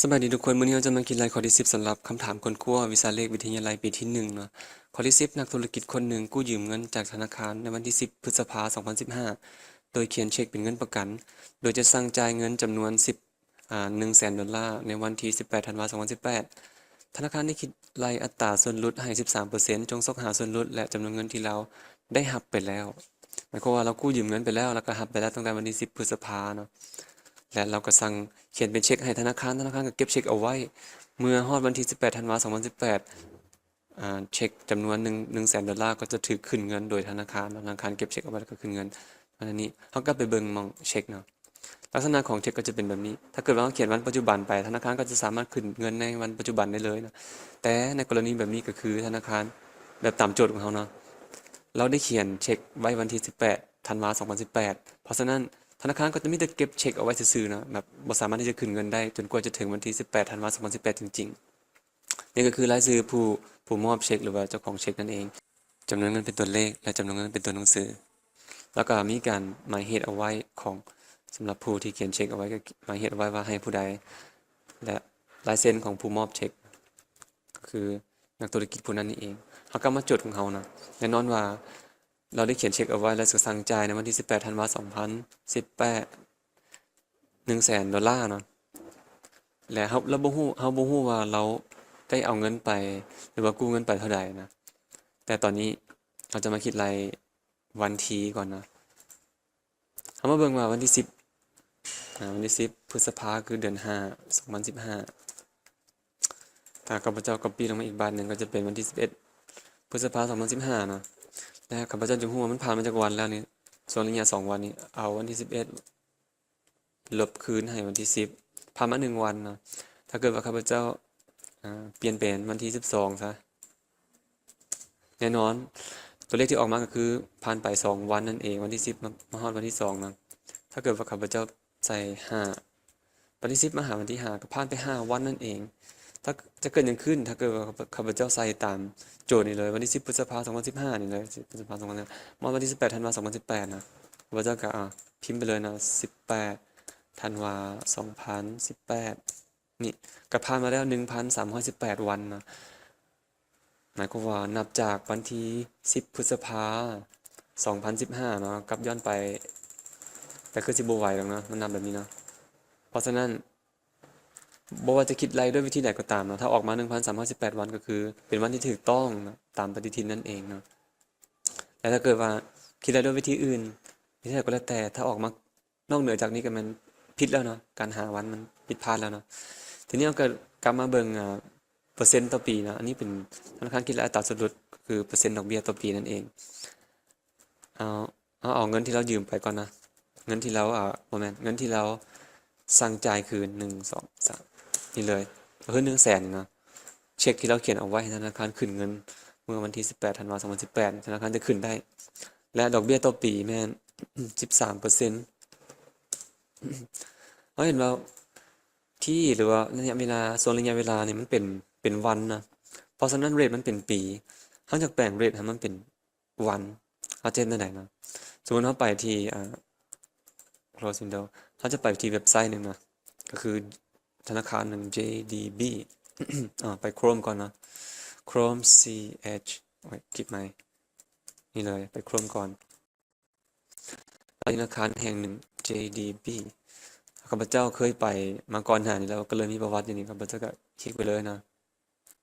ສະບາຍດີທຸກຄົນ, ມື້ນີ້ເຮົາຈະມາຄິດໄລ່ຂໍ້ທີສິບ ສຳລັບຄຳຖາມຄົ້ນຄວ້າວິຊາເລກວິທະຍາໄລປີທີໜຶ່ງເນາະ. ຂໍ້ທີສິບ, ນັກທຸລະກິດຄົນໜຶ່ງກູ້ຢືມເງິນຈາກທະນາຄານໃນວັນທີສິບ ພຶດສະພາ ສອງພັນສິບຫ້າ ໂດຍຂຽນເຊັກເປັນເງິນປະກັນ ໂດຍຈະສັ່ງຈ່າຍເງິນຈຳນວນສິບ ອາ ໜຶ່ງແສນໂດລາ ໃນວັນທີສິບແປດ ທັນວາ ສອງພັນສິບແປດ. ທະນາຄານໄດ້ຄິດໄລ່ອັດຕາສ່ວນຫຼຸດໃຫ້ສິບສາມເປີເຊັນ ຈົ່ງຊອກຫາສ່ວນຫຼຸດ ແລະ ຈຳນວນເງິນທີ່ລາວໄດ້ຮັບໄປແລ້ວ. ໝາຍຄວາມວ່າລາວກູ້ຢືມເງິນໄປແລ້ວ ແລ້ວກໍຮັບໄປແລ້ວຕັ້ງແຕ່ວັນທີສິບ ພຶດສະພາເນາະ ແລະ ລາວກໍສັ່ງຂຽນເປັນເຊັກໃຫ້ທະນາຄານ, ທະນາຄານກໍເກັບເຊັກເອົາໄວ້. ເມື່ອຮອດວັນທີສິບແປດ ທັນວາ ສອງພັນສິບແປດ ອາ ເຊັກຈຳນວນໜຶ່ງ ໜຶ່ງແສນໂດລາກໍຈະຖືກຄືນເງິນໂດຍທະນາຄານເນາະ, ທະນາຄານເກັບເຊັກເອົາໄວ້ແລ້ວກໍຄືນເງິນ. ອັນນີ້ເຮົາກໍໄປເບິ່ງໝ່ອງເຊັກເນາະ. ລັກສະນະຂອງເຊັກກໍຈະເປັນແບບນີ້. ຖ້າເກີດວ່າເຮົາຂຽນວັນປັດຈຸບັນໄປ, ທະນາຄານກໍຈະສາມາດຂຶ້ນເງິນໃນວັນປັດຈຸບັນໄດ້ເລີຍເນາະ. ແຕ່ໃນກໍລະນີແບບນີ້ກໍຄືທະນາຄານ ແບບຕາມໂຈດຂອງເຮົາເນາະ, ລາວໄດ້ຂຽນເຊັກໄວ້ວັນທີສິບແປດ ທັນວາ ສອງພັນສິບແປດ. ເພາະສະນັ້ນ ທະນາຄານກໍຈະມີແຕ່ເກັບເຊັກເອົາໄວ້ຊື່ໆເນາະ, ແບບບໍ່ສາມາດທີ່ຈະຂຶ້ນເງິນໄດ້ຈົນກວ່າຈະເຖິງວັນທີສິບແປດ ທັນວາ ສອງພັນສິບແປດ ຈິງໆ. ນີ້ກໍຄືລາຍຊື່ຜູ້ ຜູ້ມອບເຊັກ ຫຼືວ່າເຈົ້າຂອງເຊັກນັ້ນເອງ. ຈຳນວນເງິນເປັນຕົວເລກ ແລະ ຈຳນວນເງິນເປັນຕົວໜັງສື. ແລ້ວກໍມີການໝາຍເຫດເອົາໄວ້ຂອງ ສຳລັບຜູ້ທີ່ຂຽນເຊັກເອົາໄວ້ ກໍໝາຍເຫດເອົາໄວ້ວ່າໃຫ້ຜູ້ໃດ ແລະ ລາຍເຊັນຂອງຜູ້ມອບເຊັກ ກໍຄືນັກທຸລະກິດຜູ້ນັ້ນນີ້ເອງ. ເຮົາກໍມາໂຈດຂອງເຮົານະ, ແນ່ນອນວ່າລາວໄດ້ຂຽນເຊັກເອົາໄວ້ ແລະ ກໍສັ່ງຈ່າຍໃນວັນທີສິບແປດ ທັນວາ ສອງພັນສິບແປດ ໜຶ່ງແສນໂດລາເນາະ ແລະ ເຮົາ ເຮົາບໍ່ຮູ້ ເຮົາບໍ່ຮູ້ວ່າລາວໄດ້ເອົາເງິນໄປ ຫຼືວ່າກູ້ເງິນໄປເທົ່າໃດນະ. ແຕ່ຕອນນີ້ເຮົາຈະມາຄິດໄລ່ວັນທີກ່ອນນະ. ເຮົາມາເບິ່ງວ່າວັນທີສິບ ອາ ວັນທີສິບ ພຶດສະພາ ຄືເດືອນຫ້າ ສອງພັນສິບຫ້າ. ຖ້າຂ້າພະເຈົ້າກັອບປີ້ລົງມາອີກບາດໜຶ່ງ ກໍຈະເປັນວັນທີສິບເອັດ ພຶດສະພາ ສອງພັນສິບຫ້າເນາະ. ແລະ ຂ້າພະເຈົ້າຈະຮູ້ວ່າມັນຜ່ານມາຈັກວັນແລ້ວນີ້, ຊ່ວງໄລຍະສອງວັນນີ້ ເອົາວັນທີສິບເອັດ ລົບຄືນໃຫ້ວັນທີສິບ ຜ່ານມາໜຶ່ງວັນເນາະ. ຖ້າເກີດວ່າຂ້າພະເຈົ້າ ອາ ປ່ຽນເປັນວັນທີສິບສອງຊະ, ແນ່ນອນ ຕົວເລກທີ່ອອກມາກໍຄືຜ່ານໄປສອງວັນນັ້ນເອງ, ວັນທີສິບ ມາ ມາຮອດວັນທີສອງເນາະ. ຖ້າເກີດວ່າຂ້າພະເຈົ້າໃສ່ຫ້າ ວັນທີສິບມາຫາວັນທີຫ້າ ກໍຜ່ານໄປຫ້າວັນນັ້ນເອງ. ຈະເກີດຫຍັງຂຶ້ນ ຖ້າເກີດວ່າຂ້າພະເຈົ້າໃສ່ຕາມໂຈດນີ້ເລີຍ, ວັນທີສິບ ພຶດສະພາ ສອງພັນສິບຫ້ານີ້ເລີຍ, ສິບ ພຶດສະພາ ສອງພັນສິບຫ້າ ມາຮອດວັນທີສິບແປດ ທັນວາ ສອງພັນສິບແປດນະ, ຂ້າພະເຈົ້າກໍ ອາ ພິມໄປເລີຍນະ ສິບແປດ ທັນວາ ສອງພັນສິບແປດ ນີ້ ກໍຜ່ານມາແລ້ວໜຶ່ງພັນສາມຮ້ອຍສິບແປດວັນນະ. ໝາຍຄວາມວ່ານັບຈາກວັນທີສິບ ພຶດສະພາ ສອງພັນສິບຫ້າເນາະ ກັບຍ້ອນໄປ ແຕ່ຄືຊິບໍ່ໄຫວດອກເນາະ ມັນນັບແບບນີ້ເນາະ. ເພາະສະນັ້ນ ບໍ່ວ່າຈະຄິດໄລ່ດ້ວຍວິທີໃດກໍຕາມເນາະ, ຖ້າອອກມາໜຶ່ງພັນສາມຮ້ອຍສິບແປດວັນ ກໍຄືເປັນວັນທີ່ຖືກຕ້ອງເນາະ ຕາມປະຕິທິນນັ້ນເອງເນາະ. ແລະ ຖ້າເກີດວ່າຄິດໄລ່ດ້ວຍວິທີອື່ນ ວິທີໃດກໍແລ້ວແຕ່ ຖ້າອອກມາ ນອກເໜືອຈາກນີ້ກໍແມ່ນຜິດແລ້ວເນາະ, ການຫາວັນມັນຜິດພາດແລ້ວເນາະ. ທີນີ້ເຮົາກໍກັບມາເບິ່ງ ອາ ເປີເຊັນຕໍ່ປີເນາະ. ອັນນີ້ເປັນທະນາຄານຄິດໄລ່ອັດຕາສ່ວນຫຼຸດ ກໍຄືເປີເຊັນດອກເບ້ຍຕໍ່ປີນັ້ນເອງ. ເອົາ ເຮົາເອົາເງິນທີ່ລາວຢືມໄປກ່ອນນະ, ເງິນທີ່ລາວ ອາ ບໍ່ແມ່ນ ເງິນທີ່ລາວສັ່ງຈ່າຍຄືນ ໜຶ່ງ ສອງ ສາມ ນີ້ເລີຍ ກໍຄືໜຶ່ງແສນນີ້ເນາະ. ເຊັກທີ່ລາວຂຽນເອົາໄວ້ໃຫ້ທະນາຄານຂຶ້ນເງິນເມື່ອວັນທີສິບແປດ ທັນວາ ສອງພັນສິບແປດ ທະນາຄານຈະຂຶ້ນໄດ້ ແລະ ດອກເບ້ຍຕໍ່ປີແມ່ນ ສິບສາມເປີເຊັນ. ເຮົາເຫັນວ່າທີ ຫຼືວ່າໄລຍະເວລາ ຊ່ວງໄລຍະເວລານີ້ມັນເປັນ ເປັນວັນນະ, ເພາະສະນັ້ນເຣດມັນເປັນປີ. ເຮົາຢາກແປງເຣດໃຫ້ມັນເປັນວັນ ເຮົາຈະເຮັດແນວໃດເນາະ? ສົມມຸດເຮົາໄປທີ່ ອາ close window ເຮົາຈະໄປທີ່ເວັບໄຊໜຶ່ງເນາະ ກໍຄືທະນາຄານໜຶ່ງ JDB ອາ ໄປ Chrome ກ່ອນເນາະ Chrome CH ໂອ້ຍ ຄລິກໃໝ່ ນີ້ເລີຍ ໄປ Chrome ກ່ອນ. ທະນາຄານແຫ່ງໜຶ່ງ JDB ຂ້າພະເຈົ້າເຄີຍໄປມາກ່ອນໜ້ານີ້ແລ້ວ ກໍເລີຍມີປະຫວັດຢູ່ນີ້ ຂ້າພະເຈົ້າກໍຄລິກໄປເລີຍເນາະ.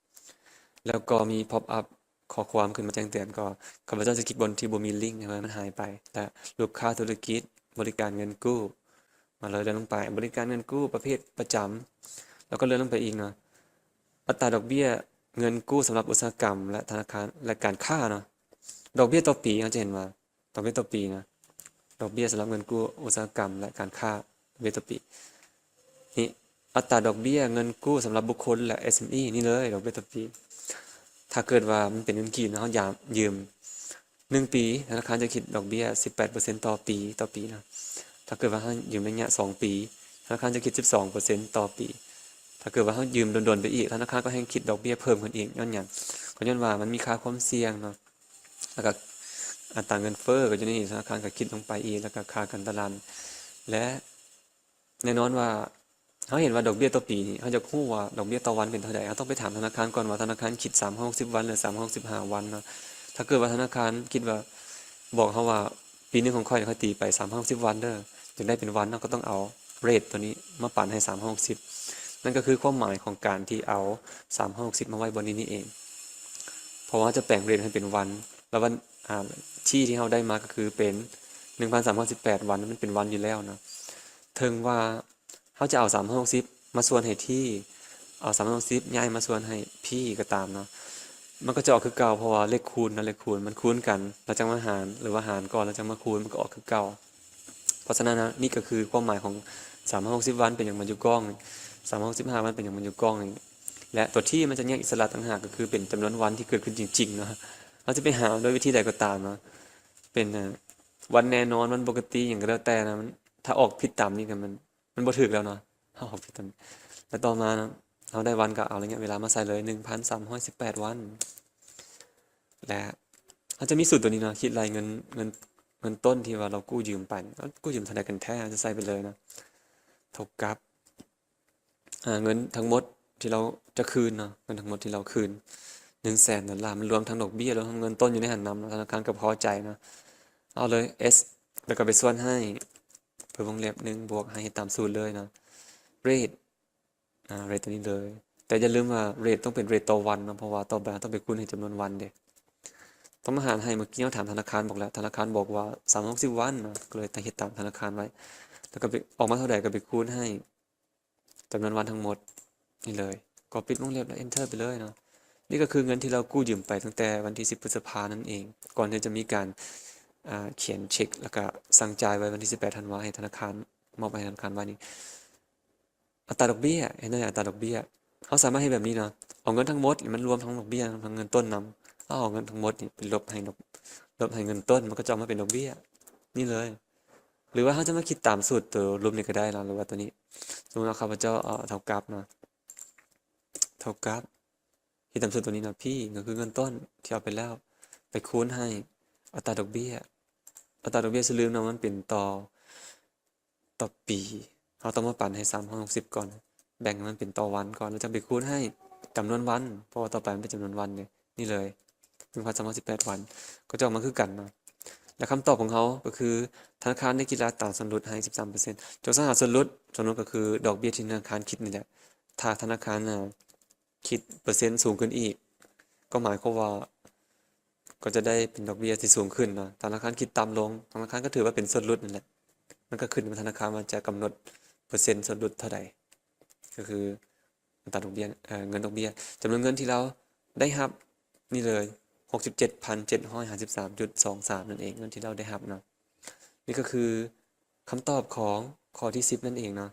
ແລ້ວກໍມີ pop up ຂໍ້ຄວາມຂຶ້ນມາແຈ້ງເຕືອນ, ກໍຂ້າພະເຈົ້າຈະຄລິກບ່ອນທີ່ບໍ່ມີລິ້ງໃຫ້ມັນຫາຍໄປ ແລະ ລູກຄ້າທຸລະກິດ, ບໍລິການເງິນກູ້ ມາເລີຍ ເລື່ອນລົງໄປ ບໍລິການເງິນກູ້ປະເພດປະຈຳ ແລ້ວກໍເລື່ອນລົງໄປອີກເນາະ. ອັດຕາດອກເບ້ຍເງິນກູ້ສຳລັບອຸດສາຫະກຳ ແລະ ທະນາຄານ ແລະ ການຄ້າເນາະ. ດອກເບ້ຍຕໍ່ປີ ເຮົາຈະເຫັນວ່າ ດອກເບ້ຍຕໍ່ປີນະ, ດອກເບ້ຍສຳລັບເງິນກູ້ອຸດສາຫະກຳ ແລະ ການຄ້າ ດອກເບ້ຍຕໍ່ປີ. ນີ້ ອັດຕາດອກເບ້ຍເງິນກູ້ສຳລັບບຸກຄົນ ແລະ SME ນີ້ເລີຍ ດອກເບ້ຍຕໍ່ປີ. ຖ້າເກີດວ່າມັນເປັນເງິນກີບນະ ເຮົາຢາກຢືມໜຶ່ງປີ ທະນາຄານຈະຄິດດອກເບ້ຍສິບແປດເປີເຊັນຕໍ່ປີ ຕໍ່ປີນະ. ຖ້າເກີດວ່າເຮົາຢືມໄລຍະສອງປີ ທະນາຄານຈະຄິດສິບສອງເປີເຊັນຕໍ່ປີ. ຖ້າເກີດວ່າເຮົາຢືມດົນໆໄປອີກ ທະນາຄານກໍແຮ່ງຄິດດອກເບ້ຍເພີ່ມຂຶ້ນອີກ. ຍ້ອນຫຍັງ? ກໍຍ້ອນວ່າມັນມີຄ່າຄວາມສ່ຽງເນາະ. ແລ້ວກໍອັດຕາເງິນເຟີ້ກໍຢູ່ໃນນີ້ ທະນາຄານກໍຄິດລົງໄປອີກ ແລ້ວກໍຄ່າການຕະຫຼາດ ແລະ ແນ່ນອນວ່າ ເຮົາເຫັນວ່າດອກເບ້ຍຕໍ່ປີນີ້ ເຮົາຢາກຮູ້ວ່າດອກເບ້ຍຕໍ່ວັນເປັນເທົ່າໃດ ເຮົາຕ້ອງໄປຖາມທະນາຄານກ່ອນວ່າທະນາຄານຄິດສາມຮ້ອຍຫົກສິບວັນ ຫຼື ສາມຮ້ອຍຫົກສິບຫ້າວັນເນາະ. ຖ້າເກີດວ່າທະນາຄານຄິດວ່າ ບອກເຮົາວ່າປີໜຶ່ງຂອງຂ້ອຍ ຂ້ອຍຕີໄປສາມຮ້ອຍຫົກສິບວັນເດີ ຢາກໄດ້ເປັນວັນເນາະ ກໍຕ້ອງເອົາເຣດຕົວນີ້ມາປານໃຫ້ສາມຮ້ອຍຫົກສິບ. ນັ້ນກໍຄືຄວາມໝາຍຂອງການທີ່ເອົາສາມຮ້ອຍຫົກສິບມາໄວ້ບ່ອນນີ້ນີ້ເອງ ເພາະວ່າເຮົາຈະແປງເຣດໃຫ້ເປັນວັນ ແລ້ວວັນ ອາ ທີ່ທີ່ເຮົາໄດ້ມາກໍຄືເປັນໜຶ່ງພັນສາມຮ້ອຍສິບແປດວັນ ມັນເປັນວັນຢູ່ແລ້ວເນາະ. ເຖິງວ່າ ເຮົາຈະເອົາສາມຮ້ອຍຫົກສິບມາສ່ວນໃຫ້ທີ ເອົາສາມຮ້ອຍຫົກສິບຍ້າຍມາສ່ວນໃຫ້ພີກໍຕາມເນາະ ມັນກໍຈະອອກຄືເກົ່າ ເພາະວ່າເລກຄູນເນາະ ເລກຄູນມັນຄູນກັນ ແລ້ວຈັ່ງມາຫານ ຫຼືວ່າຫານກ່ອນ ແລ້ວຈັ່ງມາຄູນ ມັນກໍອອກຄືເກົ່າ. ເພາະສະນັ້ນນະ ນີ້ກໍຄືຄວາມໝາຍຂອງສາມຮ້ອຍຫົກສິບວັນເປັນຫຍັງມັນຢູ່ກ້ອງນີ້ ສາມຮ້ອຍຫົກສິບຫ້າວັນເປັນຫຍັງມັນຢູ່ກ້ອງນີ້ ແລະ ຕົວທີມັນຈະແຍກອິດສະຫຼະຕ່າງຫາກ ກໍຄືເປັນຈຳນວນວັນທີ່ເກີດຂຶ້ນຈິງໆເນາະ. ເຮົາຈະໄປຫາໂດຍວິທີໃດກໍຕາມເນາະ ເປັນ ເອີ ວັນແນ່ນອນ ວັນປົກກະຕິ ຫຍັງກໍແລ້ວແຕ່ນະ ມັນ ຖ້າອອກຜິດຕາມນີ້ກໍມັນ ມັນບໍ່ຖືກແລ້ວເນາະ ເຮົາເອົາຜິດຕາມນີ້. ແລ້ວຕໍ່ມາເນາະ ເຮົາໄດ້ວັນກໍເອົາໄລຍະເວລາມາໃສ່ເລີຍ ໜຶ່ງພັນສາມຮ້ອຍສິບແປດວັນ ແລະ ເຮົາຈະມີສູດຕົວນີ້ເນາະ ຄິດໄລ່ເງິນ ເງິນ ເງິນຕົ້ນທີ່ວ່າເຮົາກູ້ຢືມໄປ ເຮົາກູ້ຢືມເທົ່າໃດກັນແທ້ ເຮົາຈະໃສ່ໄປເລີຍເນາະ ເທົ່າກັບ ອາ ເງິນທັງໝົດທີ່ເຮົາຈະຄືນເນາະ ເງິນທັງໝົດທີ່ເຮົາຄືນໜຶ່ງແສນໂດລາ ມັນລວມທັງດອກເບ້ຍ ລວມທັງເງິນຕົ້ນຢູ່ໃນຫັ້ນນຳເນາະ. ທະນາຄານກໍພໍໃຈເນາະ ເອົາເລີຍ S ແລ້ວກໍໄປສ່ວນໃຫ້ ເປີດວົງເລັບ ໜຶ່ງບວກ ໃຫ້ຕາມສູດເລີຍເນາະ ເຣດ ອາ ເຣດຕົວນີ້ເລີຍ. ແຕ່ຢ່າລືມວ່າເຣດຕ້ອງເປັນເຣດຕໍ່ວັນເນາະ ເພາະວ່າຕໍ່ໄປເຮົາຕ້ອງໄປຄູນໃຫ້ຈຳນວນວັນເດ້ ຕ້ອງມາຫານໃຫ້. ເມື່ອກີ້ເຮົາຖາມທະນາຄານບອກແລ້ວ ທະນາຄານບອກວ່າສາມຮ້ອຍຫົກສິບວັນເນາະ ກໍເລີຍຕ້ອງເຮັດຕາມທະນາຄານໄວ້ ແລ້ວກໍໄປ ອອກມາເທົ່າໃດກໍໄປຄູນໃຫ້ ຈຳນວນວັນທັງໝົດນີ້ເລີຍ ກໍປິດວົງເລັບ ແລ້ວ Enter ໄປເລີຍເນາະ. ນີ້ກໍຄືເງິນທີ່ເຮົາກູ້ຢືມໄປຕັ້ງແຕ່ວັນທີສິບ ພຶດສະພານັ້ນເອງ ກ່ອນທີ່ຈະມີການ ອາ ຂຽນເຊັກ ແລ້ວກໍສັ່ງຈ່າຍໄວ້ວັນທີສິບແປດ ທັນວາ ໃຫ້ທະນາຄານ ມອບໃຫ້ທະນາຄານໄວ້ນີ້. ອັດຕາດອກເບ້ຍ ເຫັນໄດ້ ອັດຕາດອກເບ້ຍ ເຮົາສາມາດເຮັດແບບນີ້ເນາະ ເອົາເງິນທັງໝົດ ມັນລວມທັງດອກເບ້ຍ ທັງເງິນຕົ້ນນຳ ເຮົາເອົາເງິນທັງໝົດນີ້ໄປລົບໃຫ້ດອກ ລົບໃຫ້ເງິນຕົ້ນ ມັນກໍຈະອອກມາເປັນດອກເບ້ຍນີ້ເລີຍ. ຫຼືວ່າເຮົາຈະມາຄິດຕາມສູດຕົວລຸ່ມນີ້ກໍໄດ້ເນາະ ຫຼືວ່າຕົວນີ້ ສົມມຸດວ່າຂ້າພະເຈົ້າເອົາເທົ່າກັບເນາະ ເທົ່າກັບ ຄິດຕາມສູດຕົວນີ້ເນາະ P ກໍຄືເງິນຕົ້ນທີ່ເອົາໄປແລ້ວ ໄປຄູນໃຫ້ອັດຕາດອກເບ້ຍ ອັດຕາດອກເບ້ຍ ຢ່າລືມເນາະ ມັນເປັນຕໍ່ ຕໍ່ປີ ເຮົາຕ້ອງມາປັນໃຫ້ສາມຮ້ອຍຫົກສິບກ່ອນ ແບ່ງໃຫ້ມັນເປັນຕໍ່ວັນກ່ອນ ແລ້ວຈັ່ງໄປຄູນໃຫ້ຈຳນວນວັນ ເພາະວ່າຕໍ່ໄປມັນເປັນຈຳນວນວັນເດ້ ນີ້ເລີຍ ໜຶ່ງພັນສາມຮ້ອຍສິບແປດວັນ ກໍຈະອອກມາຄືກັນເນາະ. ແລະ ຄຳຕອບຂອງເຮົາກໍຄື ທະນາຄານໄດ້ຄິດອັດຕາສ່ວນຫຼຸດໃຫ້ສິບສາມເປີເຊັນ ຈົ່ງຊອກຫາສ່ວນຫຼຸດ ສ່ວນຫຼຸດກໍຄືດອກເບ້ຍທີ່ທະນາຄານຄິດນີ້ແຫຼະ. ຖ້າທະນາຄານ ອາ ຄິດເປີເຊັນສູງຂຶ້ນອີກ ກໍໝາຍຄວາມວ່າ ກໍຈະໄດ້ເປັນດອກເບ້ຍທີ່ສູງຂຶ້ນເນາະ. ທະນາຄານຄິດຕ່ຳລົງ ທະນາຄານກໍຖືວ່າເປັນສ່ວນຫຼຸດນັ້ນແຫຼະ ມັນກໍຂຶ້ນກັບທະນາຄານວ່າຈະກຳນົດເປີເຊັນສ່ວນຫຼຸດເທົ່າໃດ ກໍຄືອັດຕາດອກເບ້ຍ ເອີ ເງິນດອກເບ້ຍ ຈຳນວນເງິນທີ່ເຮົາໄດ້ຮັບນີ້ເລີຍ ຫົກສິບເຈັດພັນເຈັດຮ້ອຍຫ້າສິບສາມຈຸດສອງສາມ ນັ້ນເອງ ເງິນທີ່ເຮົາໄດ້ຮັບເນາະ. ນີ້ກໍຄືຄຳຕອບຂອງຂໍ້ທີສິບນັ້ນເອງເນາະ.